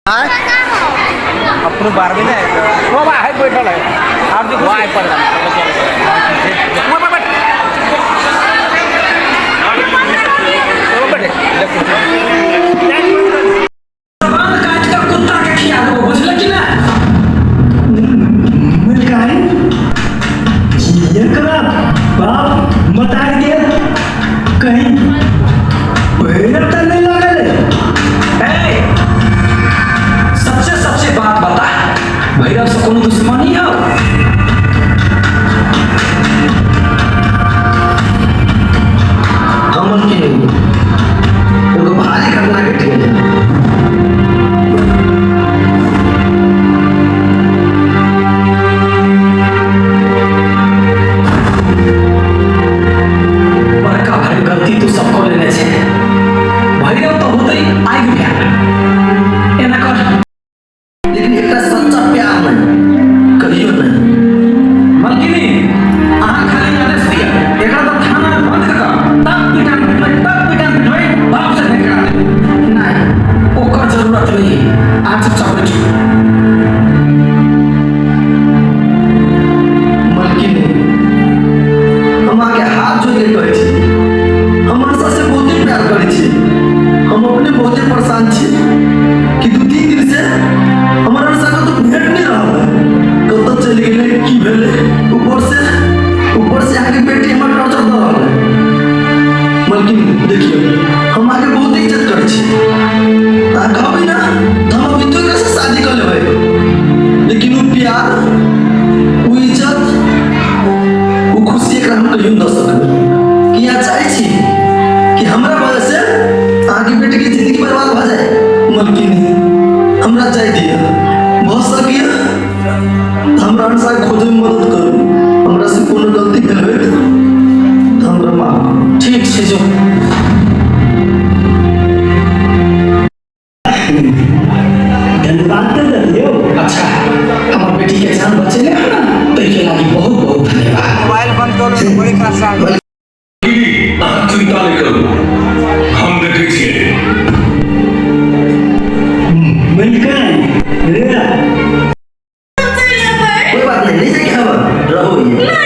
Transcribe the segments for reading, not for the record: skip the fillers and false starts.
अपनो बारहवीं ने वो बा है बैठल है आप देखो वाई पर वो बैठ वो बैठ देखो बाल काट के कुत्ता के खिया देबो, बुझल कि ना? मलकाइन, एकरा बाप मतार गेल, कहीं पैर तऽ नहि लागल। ए, सबसे सबसे बात बता, भैरव से कोनो दुश्मनी हो? हमर के एगो भारी घटना घटि गेलै। बड़का भारी गलती तू सब कऽ लेने छै। भैरव तऽ होतै आगि भए, एना कर। लेकिन एकटा सच्चा प्यार नहि, कहियो नहि। मलकिनी, अहाँ खाली आदेश दिअ, एकरा तऽ थाना मे बंद कऽ कऽ तब पिटान पिटबै, तब पिटान पिटबै, बाप से भेंट करा देबै। नहि, ओकर जरूरत नहीं, आज चुपचाप बैठू। मलकिनी, हम अहाँके हाथ जोड़ि के कहै छी, हम आशा से बहुते प्यार करै छी। हम अपने बहुते परेशान छी कि 2-3 दिन से हमर आशा कतौ भेट नहि रहल है, कतऽ चलि गेलै, की भेलै। ऊपर से अहाँके बेटी हमर टॉर्चर दऽ रहल है। मलकिनी देखियौ, हम अहाँके बहुत इज्जत करै छी। अहाँ कहबै ना तऽ हम अभी तो एकरा से शादी कऽ लेबै, लेकिन ओ प्यार, ओ इज्जत, ओ खुशी एकरा हम कहियो नहि दऽ सकबै। कि अहाँ चाहै छी कि हमरा वजह से अहाँके बेटीके जिंदगी बर्बाद भऽ जाए? मलकिनी, हमरा जाय दिअ, भऽ सकैए तऽ हमरा अनुसार खोजैमे मदद करू। हमरा से कोनो गलती भेल होय तऽ हमरा माफ करू। ठीक छै, जो। धन्यवाद तऽ दऽ दियौ। अच्छा, हमर बेटी के जान बचेले हन ना, ताहिके लागी बहुत बहुत धन्यवाद। मोबाइल बंद कर लो, बड़ी खराब। दीदी, अहाँ चिंता नहि करू, हम देखै छियै। मलकाइन रे। कोई बात नहीं, नहीं जाके हम रहो ये।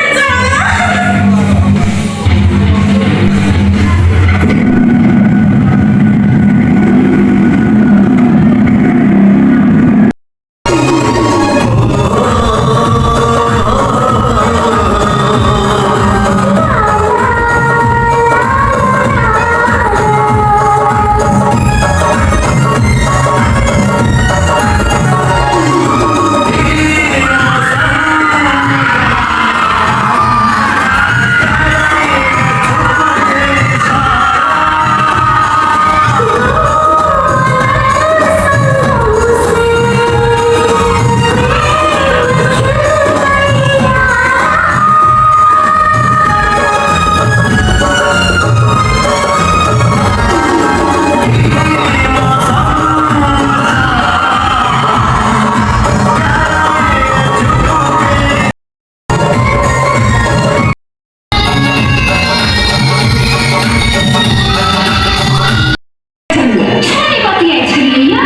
छोटे बतियाइ छलियै यौ?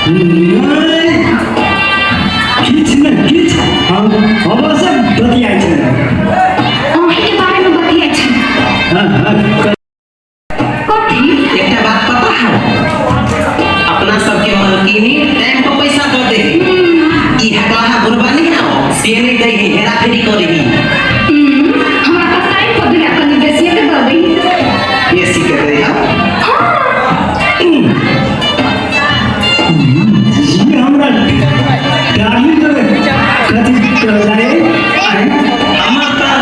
नहि, किछु नहि किछु, हम अवश्य बतियाइ छलहुँ। अहीँके बारेमे बतियाइ छलियै। हँ, कथी? एकटा बात पता है? अपना सबके मलकिनी टाइम पर पैसा दऽ दे। ई हकलाहा बुढ़बा नहीं है, से नहीं दै है, हेरा फेरी करे ही। हमरा तऽ टाइम पर दिया, कनि बेसिए के दऽ दी। बेसी के दे है? ई हमरा डार्लिंग कथी कहल जाए? हमर तऽ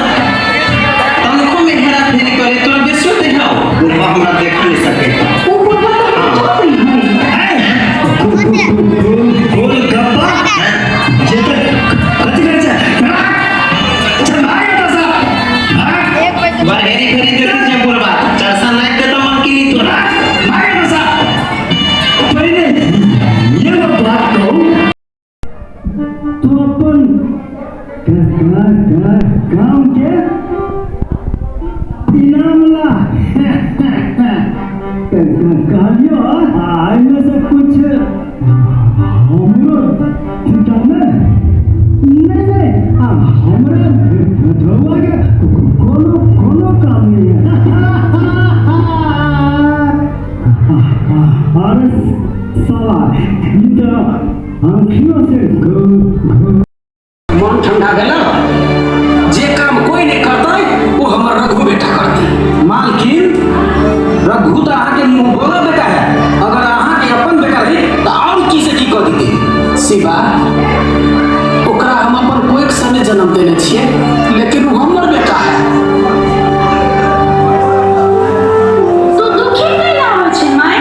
तनको में हेरा फेरी करे, तोरा बेसियो दे हौ। बुढ़बा हमरा देख नहीं सके। ओ बुढ़बा तऽ हमरा चोट नहीं है। गोलगप्पा जे तऽ कथी करै छै? साला ई तऽ आँखियो से मन ठंडा गेल। जे काम कोई नहीं करतै वो हमर रघु बेटा करतै। मालकिन, रघु तो अहाँके मुँह बोला बेटा है, अगर अहाँके अपन बेटा रही तो और की से की कऽ दीते। शिवा, ओकरा हम अपन कोई से जन्म देने छियै, लेकिन वो हमर बेटा है। तू दुखी कैला हो छै माय?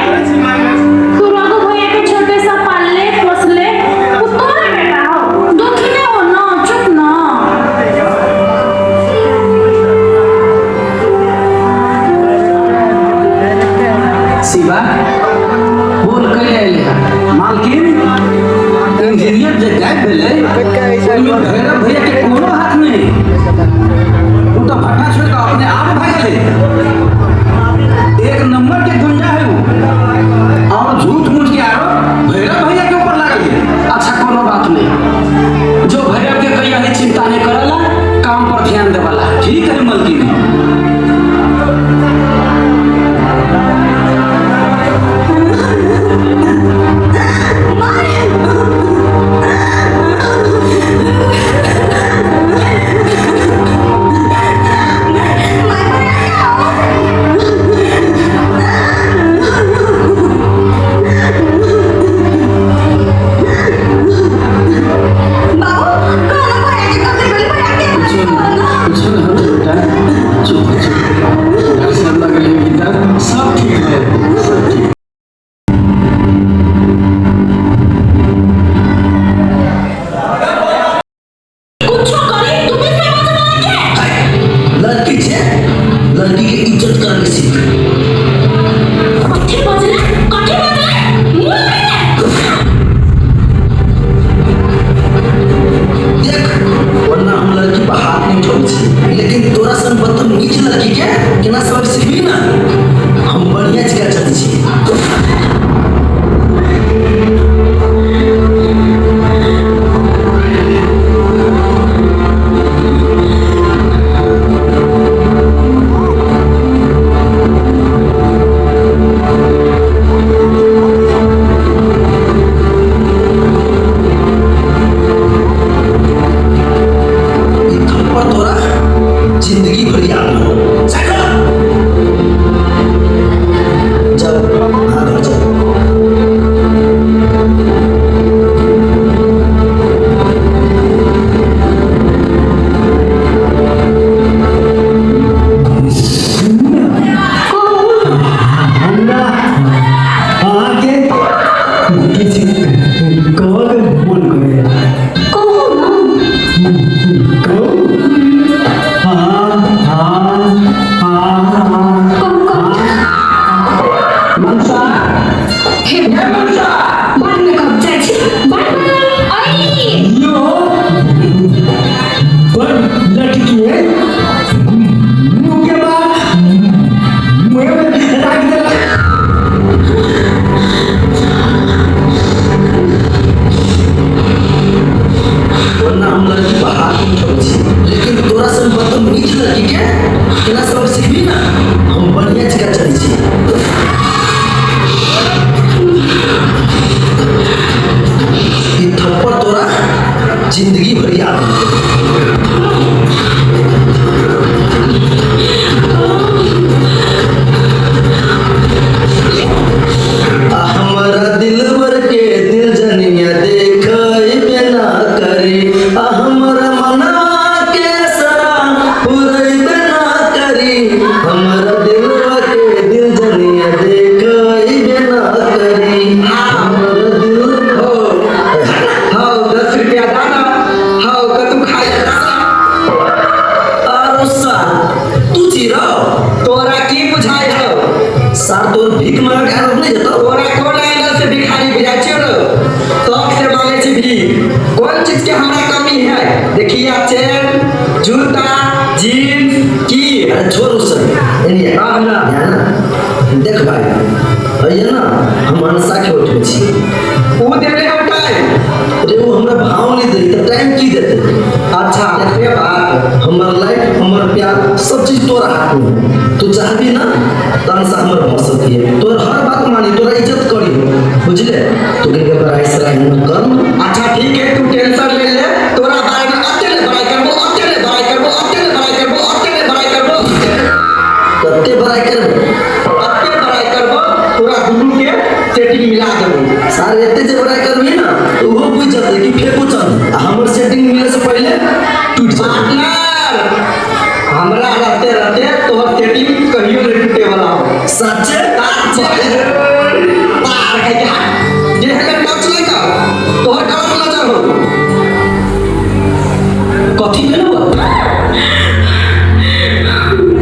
तू रघु भैया के छोटे सा पालले पोसले, वो तोरे बेटा हो, दुखी नहीं हो ना, चुप ना। शिवा, बोल कैले अयले हन? मालकिन, इंजीनियर जे गायब भेलै ओहिमे भैरव भैया के कोनो हाथ नहीं। वो तो भट्टा छोड़ कऽ अपने आप भाग गेलै। एक नंबर के गुंडा है वो, और झूठ मूठ के आरोप भैरव भैया के ऊपर लागल है। अच्छा कोनो बात नहीं, जो भैरव के कहिया नहीं चिंता नहीं करला, काम पर ध्यान देवला। ठीक है मालकिन। बाबू, कहना भैया के गलती भेल, भैया के कुछ नहीं हो बेटा, चुप हो, चुप। डॉक्टर साहब लगले भीतर, सब ठीक है, सब ठीक। कुछो करी तू भी से बचवा के। लड़की छे, लड़की के इज्जत करके सीख। कथी बजले, कथी बजले, मुंह में देख, वरना हम लड़की पर हाथ नहीं उठबै छी, लेकिन तोरा सन बदतमीज लड़की के केना सबक सिखबी ना, हम बढ़िया जगह चलै छी। ई थप्पड़ तोरा जिंदगी भर याद रहो। साइकिल जाओ, हाँ घर जाओ। हमरा अहाँके किछु कहऽके मन करैया। कहू ना। कहू? हाँ हाँ हाँ हाँ। कहू कहू। मनसा, हे हे मनसा, बाद में कब जाइ छी, बाय बाय। आई यो पर लटकिए मुँह के बाद मुँह में राख देला। वरना हम लड़की पर हाथ नहीं उठबै छी, लेकिन तोरा सन बदतमीज लड़की के केना सबक सिखबी ना, हम बढ़िया जगह चलै छी। ई थप्पड़ तोरा जिंदगी भर याद रहो। आ हमरा दिलबर के दिल जनिया देखै ना करी, आ हमरा मनवा के सरा पुरैबे ना करी, हमरा दिलबर के दिल जनिया देखै ना करी, हमरा दिल हो हो 10 रुपया दाना हो कतू खाई। आरो सार तू चिरो, तोरा की बुझाई हो? सार तोर भीख मांग के आरोप नहीं जतो। तोरा कोन एंगल से भिखारी बुझाई छौ रो? शौक से मांगे छी भीख। कोन चीज के हमरा कमी है? देखिया चेन, जूता, जीन्स की। अरे छोड़ उस सब, एनिए हाँ ना। ध्यान ना देख भाई, भैया ना हम मनसा के उठबै छी। ऊ देले हम टाइम। अरे वो हमरा भाव नहीं दे त टाइम की देते। अच्छा से बात। हमर लाइफ, हमर प्यार, सब चीज तोरा हाथ में है। तू चाहबी ना त मनसा हमर भऽ सकी, तोर हर बात मानी, तोरा इज्जत करी। सारे एते जे बड़ाई करबी ना तो ओहो बुझि जेतै कि फेको चल आ हमर सेटिंग मिले से पहिले टूट जेतै। पार्टनर, हमरा रहते रहते तोहर सेटिंग कहियो नहीं टूटे वाला हो। सच्चे? साचे। पार खाई के हाथ जे है टच नहीं कर, तोहर गलत नजर हो। कथी भेलौ?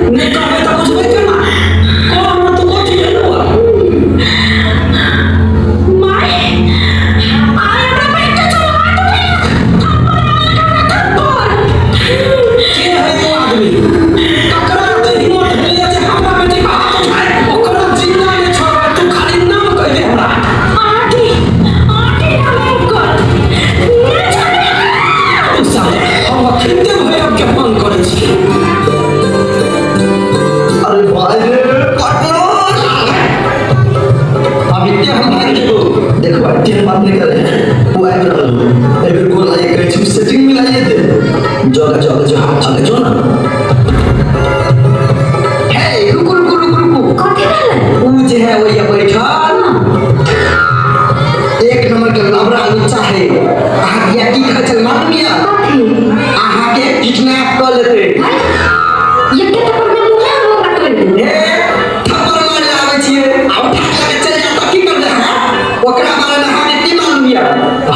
नहि कहबै तऽ बुझबै केना? कह न तऽ कथी भेलौ? माय, आइ हमरा बेटा चलो हाथ उठेलक, थप्पड़ मारलक हमरा, थप्पड़। के है ओ आदमी? ककरा एते हिम्मत भेलैया जे हमरा बेटी पर हाथ उठाए? ओकरा जिंदा नहि छोड़बै, तू खाली नाम कहि दे हमरा। आंटी, आंटी नाम है ओकर। नहि छोड़बै। तू साले, हम अखिलते भैरव के फोन करै छी। अरे भाई रे पार्टनर, अब इतने हम भाग जेबो। देखो भाई, तेहन बात नहीं करे, वो आबि रहल हो। एहि बेर गोल लागे कहै छी, सेटिंग मिलाइए दे। जग जग जो आगे जो ना। हे, रुकू रुकू रुकू रुकू। कथी भेलै? ऊ जे है ओहिया बैठल एक नंबर के लबड़ा लुच्चा है। अहाँ बिया की कहै छल मालूम यऽ? कथी? अहाँके किडनैप कऽ लेतै। भाई, एके थप्पड़ में मुँहे हम काटि लेतै। हे, थप्पड़ मारे आबै छियै आ उठा के लगे चलि जायब तऽ की करबै अहाँ? ओकरा बारे में अहाँके की मालूम यऽ?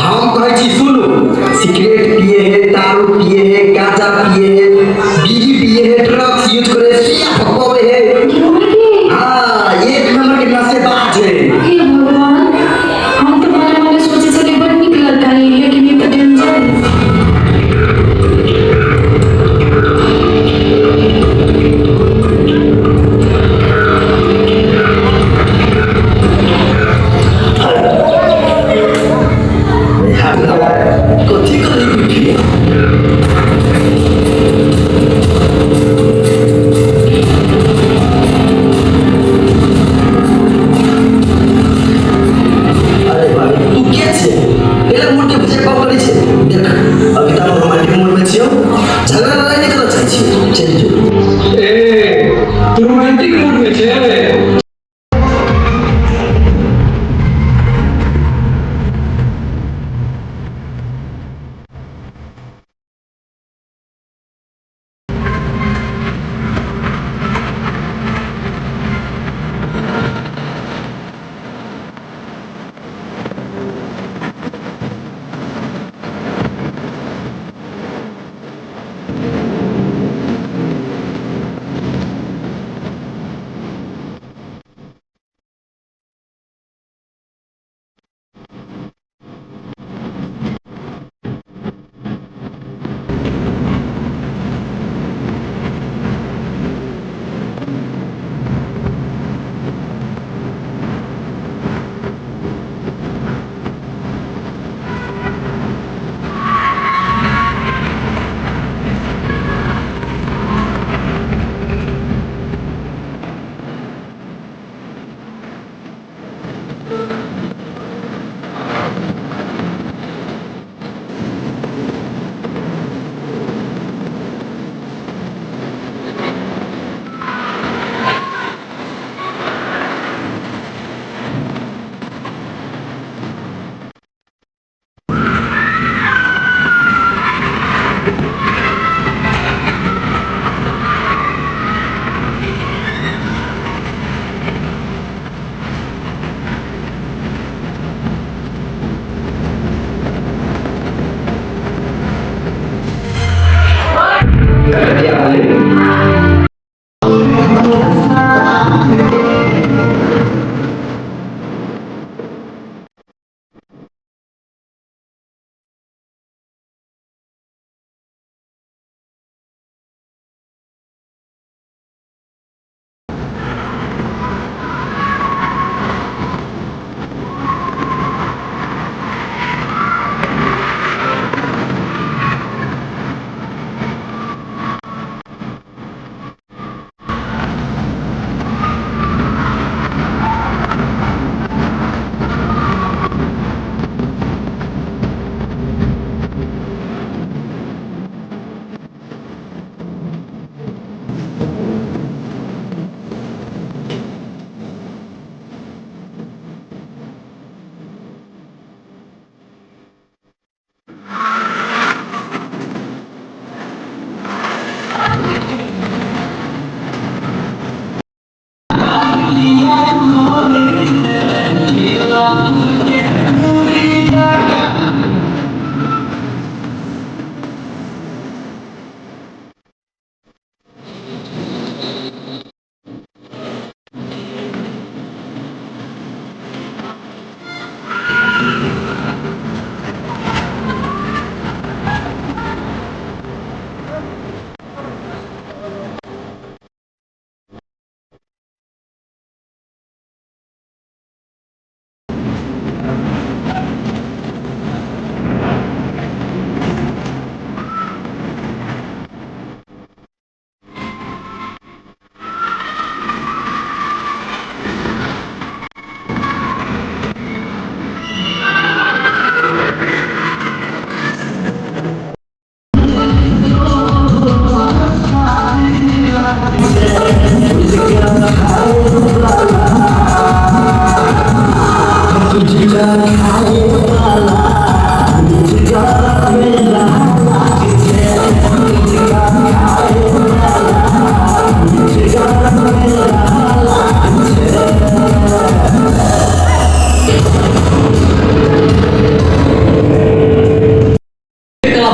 हम कहै छी सुनू, सिगरेट पिए है, दारू पिए है, गांजा पिए है, बीड़ी पिए है, ड्रग्स यूज करे, सुइया फकवावे है। हाँ, एक नंबर के नशेबाज है। हे भगवान, हम तऽ मने मने सोचै छलियै बड़ नीक लड़का है, लेकिन ई तऽ डेंजर है। कथी करी बिटिया?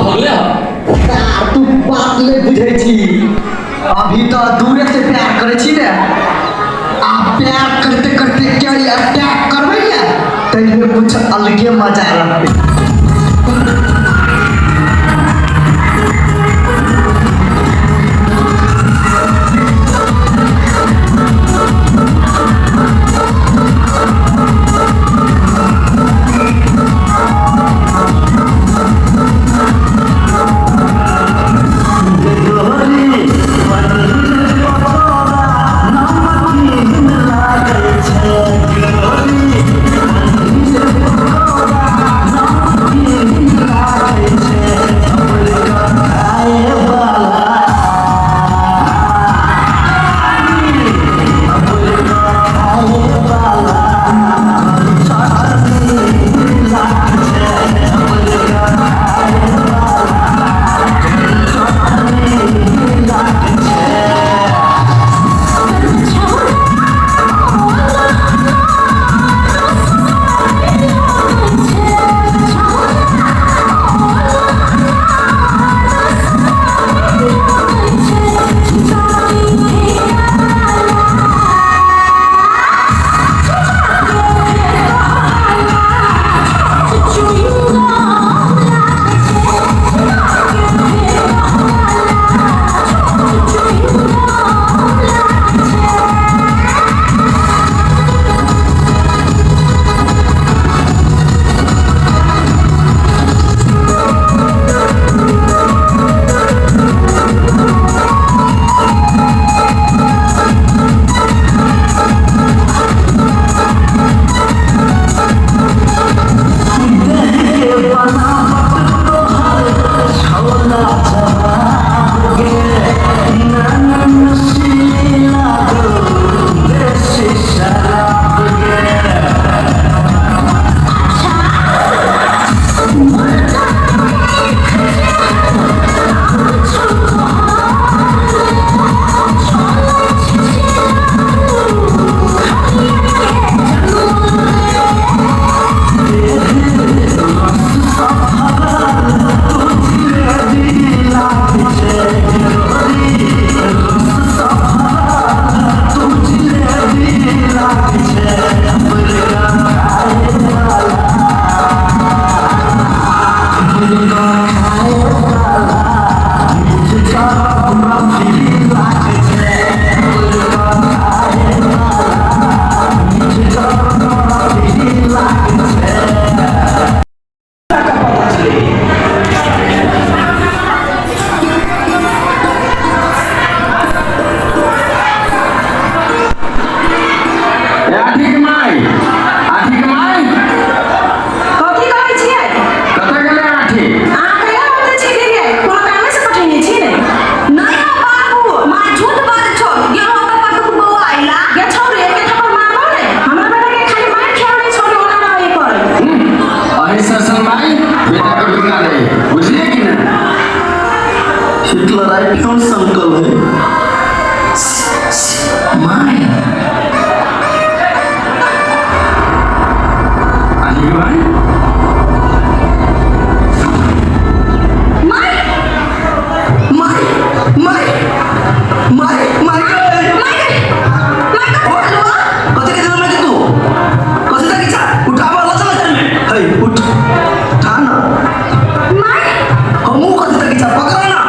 भगले ह। तार तू बात नहीं बुझै छी, अभी तो दूरे से प्यार करै छी ने, आ प्यार करते करते क्या अटैक करबै ने तैमे कुछ अलगे मजा रहतै। कथी कहै छियै? कतऽ गेलै आठी? अहाँ कहिया ओतऽ छी गेलियै? कोनो कामे से पठेने छी ने? नहीं हो बाबू, माँ झूठ बाजै छौ। गेहूं ओतऽ पर तू बौआ अइला। गे छौरी, एके थप्पड़ मारबौ ने, हमरा बेटा के खाली मारि खियाबै छौरी, ओना रहै करे। अही ससन माई बेटा के बिगड़ा रही, बुझलिए कि ना? हिटलर आई क्यों संकल है माय। आठी माई my my my my my my my का बोलवा। कथी के जन्म के तू कथी तक इच्छा उठावा लचला घर में है, उठ उठा ना। My हमू कथी तक इच्छा पकड़ ना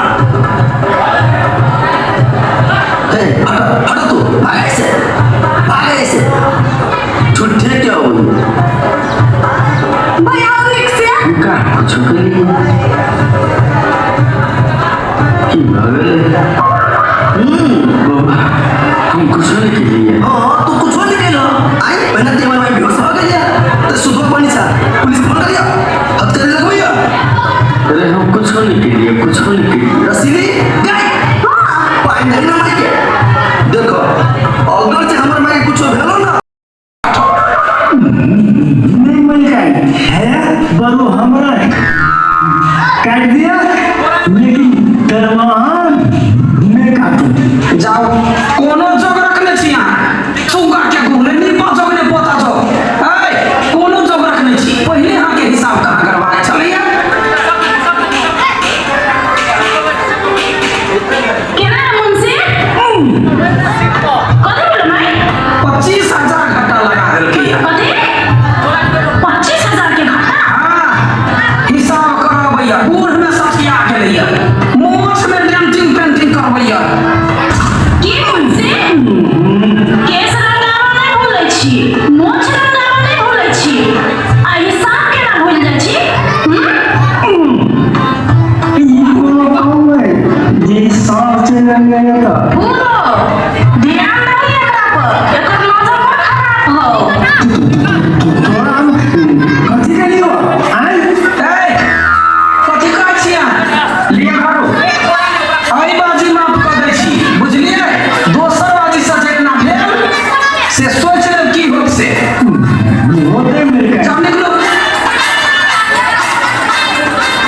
हे, हट हट तू, भाग ऐसे, भाग ऐसे, झूठे क्या हो? भाई आओ निक से। का कुछ करी की भगले हम कुछ नहीं के लिए। हाँ तू कुछ नहीं कहला आई पहले ते हमारे बेहोश हो गया तो सुधो पानी सा पुलिस फोन करिया हद करे लगभैया। अरे हम कुछ नहीं के लिए, कुछ नहीं के लिए। रसीली गाय पानी नहीं ना माई के देखो, अगर जे हमर माई के कुछ भेलो ना नहीं मिल गई है बरो हमरा काट दिया, लेकिन दरवान नहीं काटू। जाओ कोनो जोग रखने छी अहाँ, सुगा के घुमले नीपा जोग ने पोता जोग, ऐ कोनो जोग रखने छी, पहिले अहाँ के हिसाब कहाँ करवाए छलैया।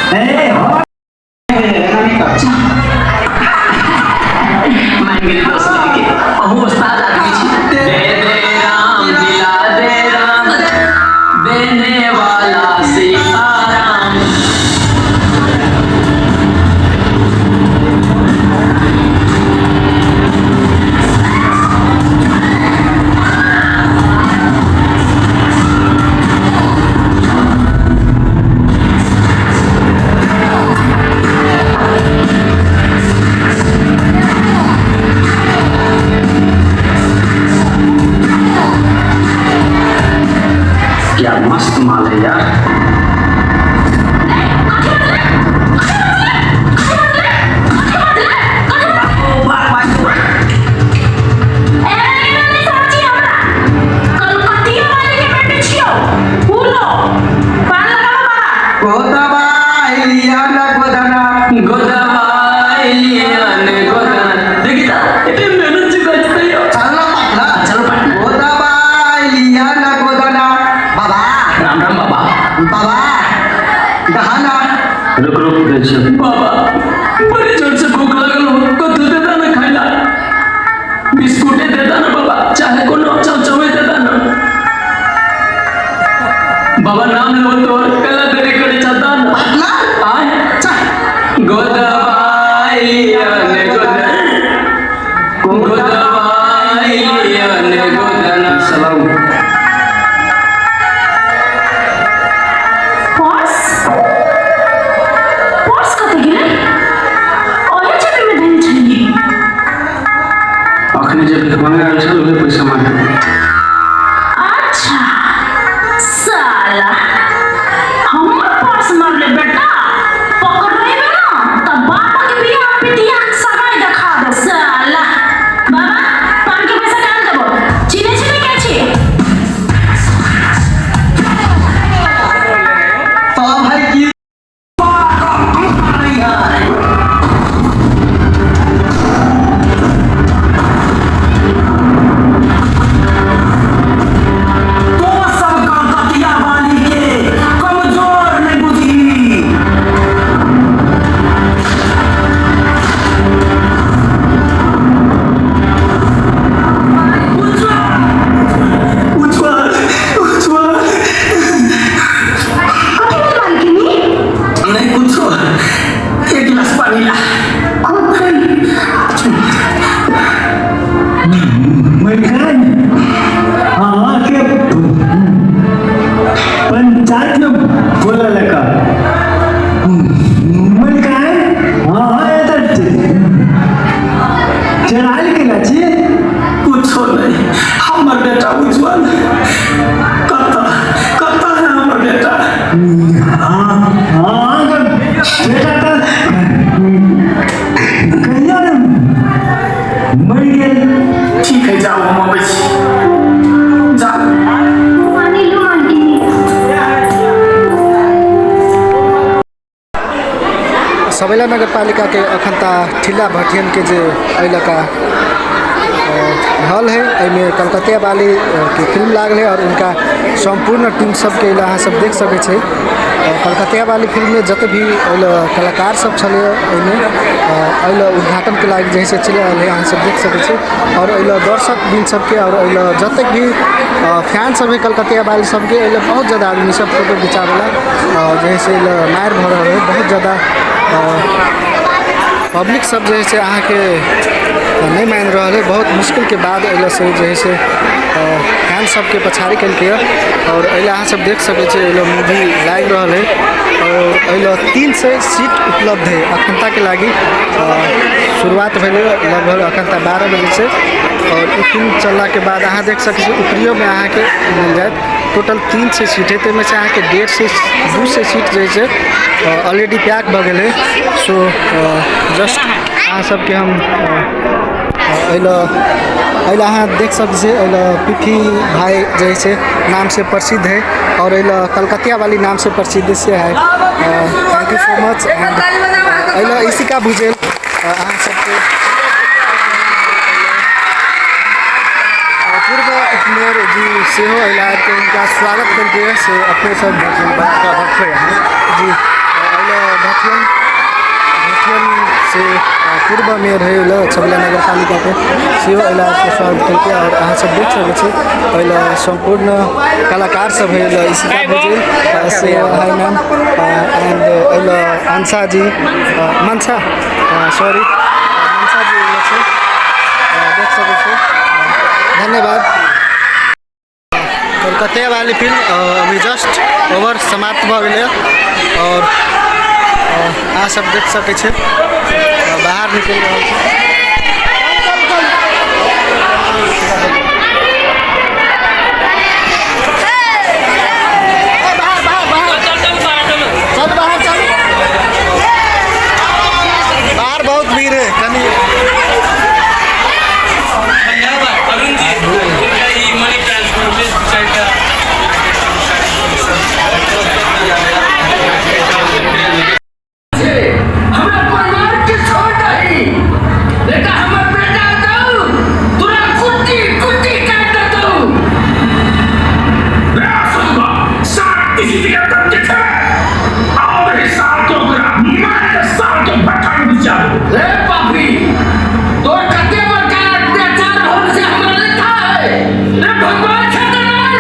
ए हो मान गेली दोस्त के अहू उस्ताद आदमी छी। दे दे राम दिला दे राम देने वाला सीताराम। क्या मस्त माल है यार। रुक रुक बाबा, बड़ी जोर से भूख लगल हो, कथू देता ना खाइला, बिस्कुटे देता ना बाबा, चाहे कोनो चौचौवे देता ना बाबा। नाम लो तो कला तेरे करे चाहता ना आए गोदवाइयन गोदन गोदवाइयन गोदन सलाम। अखने जब भिखमंगा आयल छल उहे पैसा मांगे। अच्छा साला हमर पर्स मारले बेटा, पकड़ेबे ना त बाप के बियाह पितिया सगाई देखा दे साला। बाबा पान के पैसा डाल देबो, चिने चिने के छी सलाम भाई की। पंचायत में बोला लगा मलकान। हाँ चढ़ाल के लाची कुछो नहीं। हमर बेटा उज्जवल कत कत है हमर बेटा। हाँ हाँ बेटा तो कहिया ने मर गेल। ठीक है जाओ, हम अबै छी, जाओ। सबैला नगरपालिका के अखन त ठिल्ला भटियन के जे एहि हॉल है, एहिमे कलकतिया वाली के फिल्म लागल है और उनका संपूर्ण टीम सबके अहाँ सब देख सकै छै। कलकतिया वाली फिल्म में जते भी कलाकार सब छलै एहिमे एहि उद्घाटन के लागि जे से चलि आयल है, अहाँ सब देख सकै छै। और एहि दर्शक बिन सबके और एहि जतेक भी फैन सब है कलकतिया वाली सबके एहि बहुत ज़्यादा आदमी सब फोटो घिचावेला जे से मारि भऽ रहल है। बहुत ज़्यादा पब्लिक सब जे से अहाँ के नहीं मान रहल है। बहुत मुश्किल के बाद अल से जे से फैन सबके पछाड़ी कलकै और एहि अहाँ सब देख सकै छी एहि मूवी लागि रहल है और एहि 300 सीट उपलब्ध है अखनता के लागि। शुरुआत भेलै लगभग अखनता 12 बजे से और ई फिल्म चलला के बाद अहाँ देख सकै छी ऊपरियो में अहाँ के मिल जायत। टोटल 300 सीट है, ताहिमे से अहाँ के 150 200 सीट जे छै ऑलरेडी पैक भऽ गेल है। सो जस्ट अहाँ सबके हम एहि अहाँ देख सकै छी एहि पीपी भाई जे छै नाम से प्रसिद्ध है और एहि कलकतिया वाली नाम से प्रसिद्ध से है। Thank you so much. And एहि इशिका भुजेल अहाँ सबके पूर्व उपमेयर जी सेहो अहिला आबिके हुनका स्वागत केलकै से अपने सब जी। एहि पूर्व मेयर है ओइला छबिला नगरपालिकाके सेहो अइला आबिके स्वागत केलकै। और अहाँ सब देख सकै छी ओइला सम्पूर्ण कलाकार सब है ओइला इशिता भुजेल से हाय मैम एंड ओइला अंशा जी मनसा सॉरी मनसा जी ओइला छै, देख सकै छी। धन्यवाद। कलकत्ते वाली फिल्म अभी जस्ट ओवर समाप्त भऽ गेलै और अहाँ सब देख सकै छी बाहर निकलि रहल छै। चल बाहर चल, बाहर बहुत भीड़ है कनी। हमरा परिवार के छोड़ दही, बेटा हमर बेटा दऊ तोरा कुट्टी कुट्टी काट देतौ। रे पापी, तोर कते बड़का अत्याचार होल से हमरा नहीं था है। रे भगवान खतरनाक।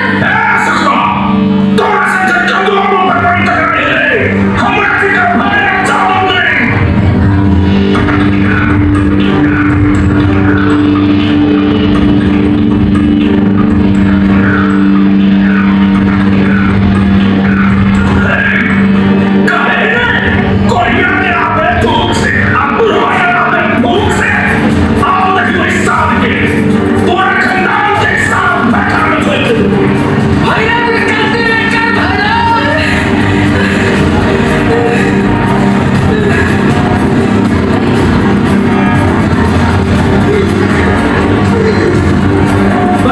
भैया करते रे कर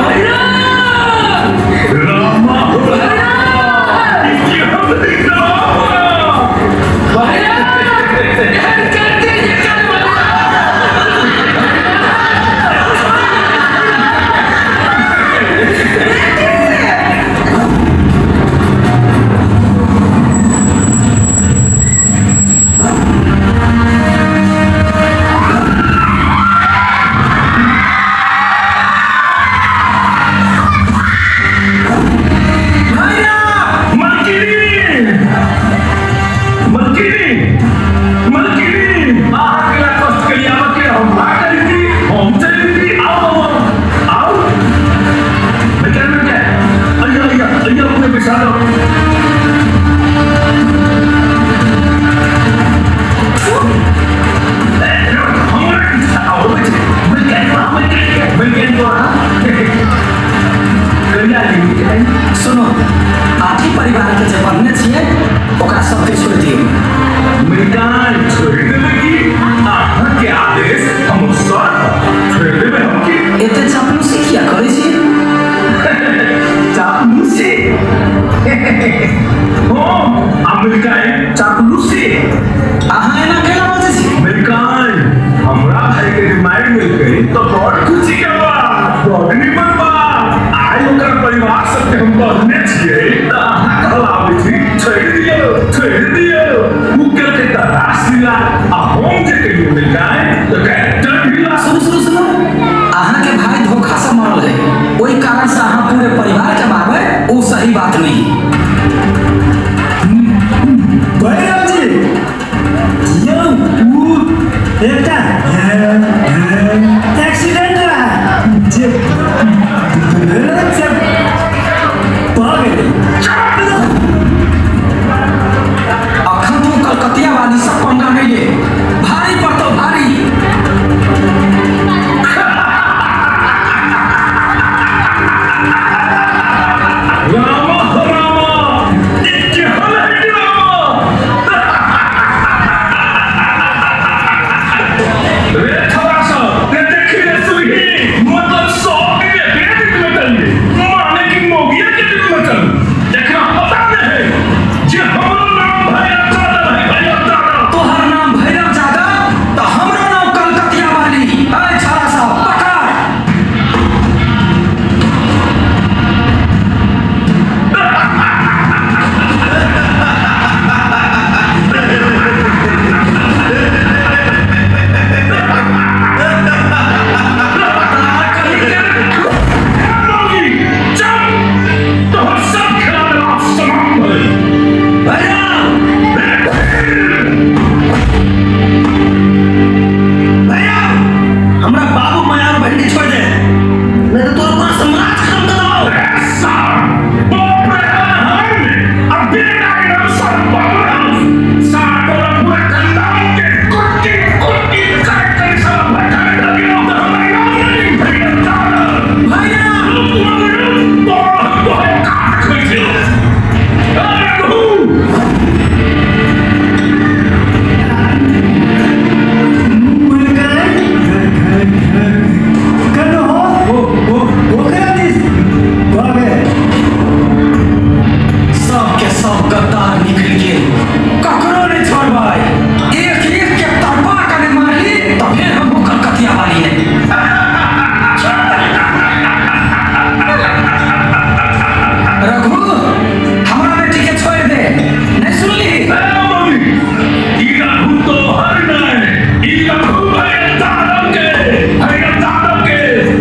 भैया। सुनो, आठी परिवार के जे बनने छियै ओकरा सबके छोड़ि दियौ। एते चापलूसी किया करै छी? चापलूसी अहाँ एना केना बजै छी? हमरा भाई के मारि मिलकै तो बड़ खुशी के बात, बड़ निमन बात। आइ ओकरा परिवार सबके हम कहने छियै तऽ अहाँ कहलाबै छी छोड़ि दियौ छोड़ि दियौ। उ केलकै तऽ रासलीला आ हम जे कहियो मिलकै तऽ कैरेक्टर ढीला। सुनू सुनू सुनू, अहाँ के भाई धोखा से मरल है, ओहि कारण से अहाँ पूरे परिवार के मारबै ओ सही बात नहीं। भैरव जी यौ उ एकटा एक्सीडेंट रहा जे भैरव से भऽ गेलै। अखन तू कलकतिया वाली सब पंगा नहीं ले, भारी पड़तो भारी। रामा रामा ई केहन है ड्रामा? भैरव सर बाबूराव सार तोरा पूरा खानदान के कुट्टी कुट्टी कर कर सब भटका लगे तो हमारे नाम नहीं भैरव दानव भैरव तोरा हम तोहरे काट खोइ छियौ। रघु सबके सब गद्दार निकलि गेल, ककरो नहि छोड़बै। एक एक के तड़पा के नहि मारली तऽ फेर हम कलकतिया वाली नहि। रघु हमरा बेटी के छोड़ि दे, नहि सुनली? ई रघु तोहर नहि, ई रघु भैरव दानव के, भैरव दानव के।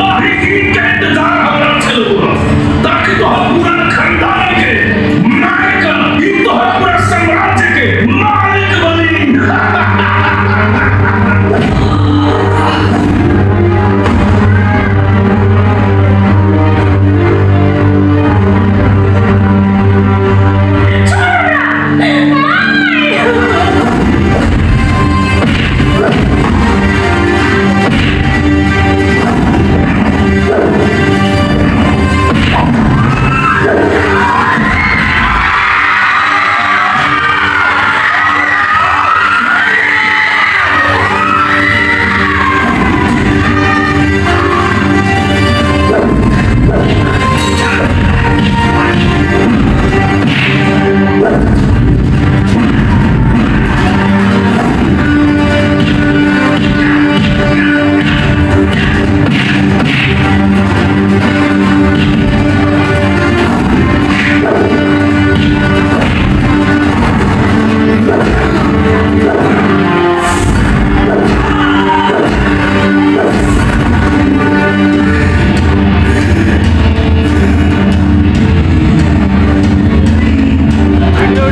अही दिन के इंतजार हमरा छलौ, ताकि तोहर पूरा खानदान के मारि कऽ ई तोहर पूरा साम्राज्य के मालिक बनी। वीडियो